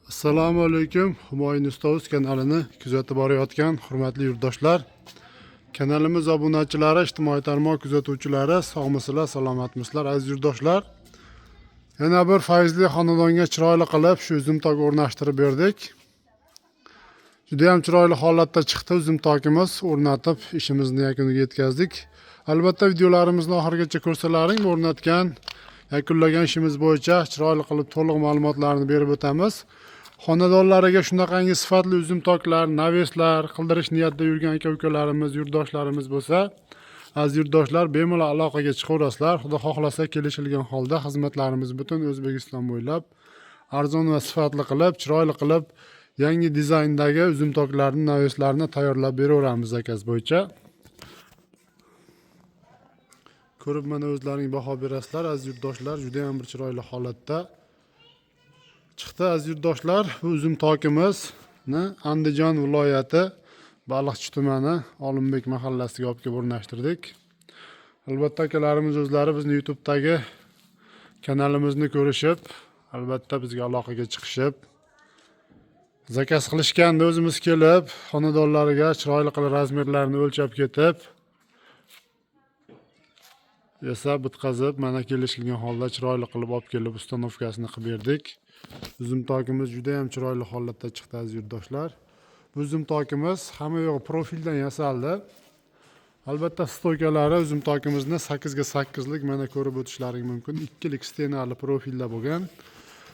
Assalomu alaykum, Humoyun Ustoz kanalini kuzatib borayotgan hurmatli yurtdoshlar. Kanalimiz obunachilari, ijtimoiy tarmoq kuzatuvchilari, sog'misizlar, salomatmisizlar, aziz yurtdoshlar. Yana bir fayzli xonadonga chiroyli qilib shu uzumtok o'rnashtirib berdik. Juda ham chiroyli holatda chiqdi uzumtokimiz, o'rnatib ishimizni yakuniga yetkazdik. Albatta videolarimizni oxirigacha ko'rsalaring, o'rnatgan, yakunlagan ishimiz bo'yicha chiroyli qilib to'liq ma'lumotlarni berib o'tamiz. Xonadonlariga shunaqangi sifatli uzumtoklar, naveslar qildirish niyatida yurgan aka-ukalarimiz, yurtdoshlarimiz bo'lsa, aziz yurtdoshlar, bemalol aloqaga chiqaverasizlar. Xudo xohlasa kelishilgan holda xizmatlarimiz butun O'zbekiston bo'ylab arzon va sifatli qilib, chiroyli qilib yangi dizayndagi uzumtoklarni, naveslarni tayyorlab beraveramiz zakaz bo'yicha. Ko'rib mana o'zlaring baho berasizlar, aziz yurtdoshlar, juda ham bir chiroyli holatda chiqdi, aziz yurtdoshlar. Bu uzum tokimizni Andijon viloyati Baliqchi tumani Olimbek mahallasiga olib kelib o'rnashtirdik. Albatta akalarimiz o'zlari bizni YouTube'dagi kanalimizni ko'rishib, albatta bizga aloqaga chiqishib, zakaz qilishganda o'zimiz kelib, xonadonlariga chiroyli qilib razmerlarini o'lchab ketib, esa bitqazib, mana kelishilgan holda chiroyli qilib olib kelib ustanovkasini qilib berdik. Uzumtokimiz juda ham chiroyli holatda chiqdi, aziz yurtdoshlar. Bu uzumtokimiz hamma yo'g'i profildan yasaldi. Albatta stoykalari uzumtokimizni 8 ga 8lik mana ko'rib o'tishlaring mumkin. Ikkilik stenali profilda bo'lgan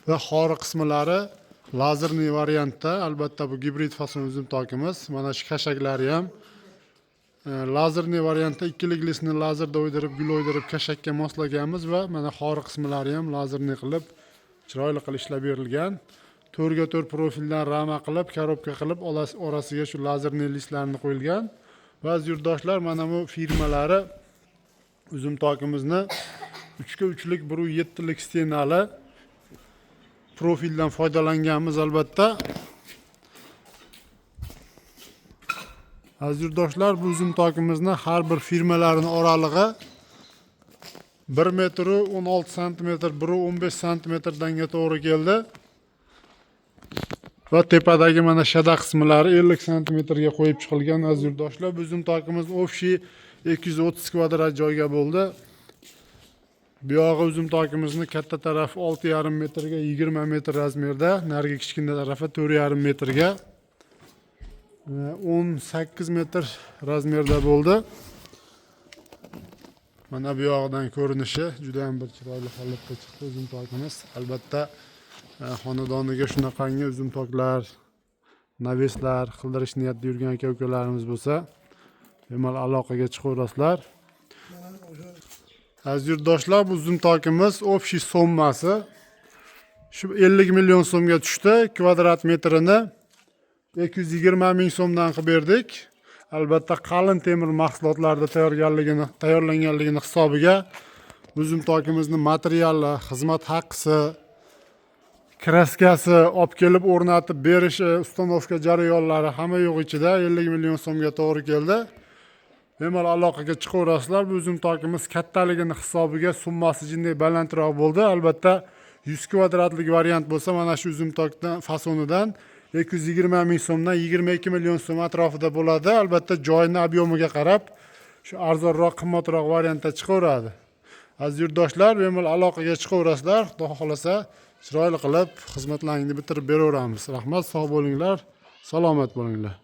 va xori qismlari lazerniy variantda. Albatta bu gibrid fason uzumtokimiz. Mana shu kashaklari ham lazerniy variantda ikkiliklisini lazerda o'ydirib, gul o'ydirib kashakka moslaganmiz va mana xori qismlari ham lazerniy qilib chiroyli qilib ishlab berilgan. 4 ga 4 profildan rama qilib, korobka qilib, orasiga shu lazerniy listlarni qo'yilgan. Va aziz yurtdoshlar, mana bu firmalari uzumtokimizni 3 ga 3lik 1.7lik stenali profildan foydalanganmiz albatta. Aziz yurtdoshlar, bu uzumtokimizni har bir firmalarining oralig'i 1 metr 16 santimetr, 1.15 santimetrdanga to'g'ri keldi. Va tepadagi mana shada qismlari 50 santimetrga qo'yib chiqilgan, aziz yurtdoshlar. Bu uzumtokimiz общий 230 kvadrat joyga bo'ldi. Bu yog'i uzumtokimizni katta tarafi 6,5 metrga 20 metr razmerda, narigi kichkina tarafi 4,5 metrga 18 metr razmerda bo'ldi. Mana bu yog'idan ko'rinishi juda ham bir chiroyli holatda chiqdi uzumtokimiz. Albatta xonadoniga shunaqangi uzumtoklar, naveslar qildirish niyatida yurgan aka-ukalarimiz bo'lsa, bemalol aloqaga chiqaverasizlar. Aziz yurtdoshlar, bu uzumtokimiz общий sommasi shu 50 million so'mga tushdi. Kvadrat metrini 220 ming so'mdan qilib berdik. Albatta qalin temir mahsulotlarda tayyorlanganligini hisobiga uzumtokimizni materiali, xizmat haqqisi, kraskasi, olib kelib o'rnatib berishi, ustanovka jarayonlari hamma yo'q ichida 50 million so'mga to'g'ri keldi. Bemalol aloqaga chiqaverasizlar. Bu uzumtokimiz kattaligini hisobiga summasi jinday balandroq bo'ldi. Albatta 100 kvadratlik variant bo'lsa, mana shu uzumtokdan fasonidan 220 ming so'mdan 22 million so'm atrofida bo'ladi. Albatta joyni obyomiga qarab shu arzonroq, qimmatroq variantda chiqaveradi. Aziz yurtdoshlar, bemalol aloqaga chiqaverasizlar. Xudo xohlasa chiroyli qilib xizmatlaringni bitirib beraveramiz. Rahmat, sog' bo'linglar, salomat bo'linglar.